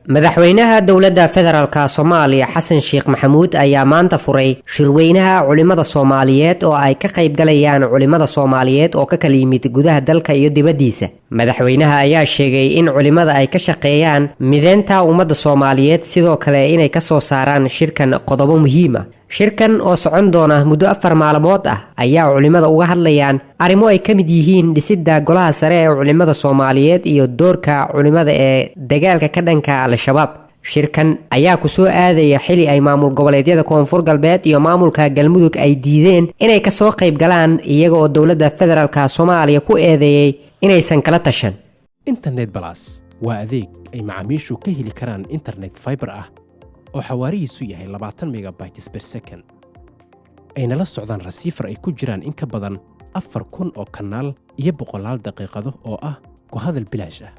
Madaxweynaha Dowladda Federaalka Soomaaliya Xasan Sheekh Maxamuud ayaa maanta furay shirweynaha culimmada Soomaaliyeed oo ay ka qayb galayaan culimmada Soomaaliyeed oo ka kala yimid gudaha dalka iyo dibaddiisa. Madaxweynaha ayaa sheegay in culimmada ay ka shaqeeyaan mideynta ummadda Soomaaliyeed, sidoo kale inay ka soo saaraan shirkan qodobo muhiim ah. Shirkan oo socon doona muddo 4 maalmood ah ayaa culimmada uga hadlayaan arrimo ay ka mid yihiin dhisidda golaha sare ee culimmada Soomaaliyeed iyo doorka culimmada ee dagaalka ka dhanka Al-Shabaab. Shirkan ayaa ku soo aadaya xili ay maamul goboleedyada Koonfur Galbeed iyo maamulka Galmudug ay diideen inay kasoo qayb galaan, iyaga oo dowladda federaalka Soomaaliya ku eedeeyey inaysan kala tashan. Internet Plus waa adeeg ay macaamiishu ka heli karaan internet fiber ah oo xawaarihiisu yahay 20 megabytes per second, ayna la socdaan receiver ay ku jiraan in ka badan 4,000 oo kanaal iyo boqolaal daqiiqado oo ah ku hadal bilaash ah.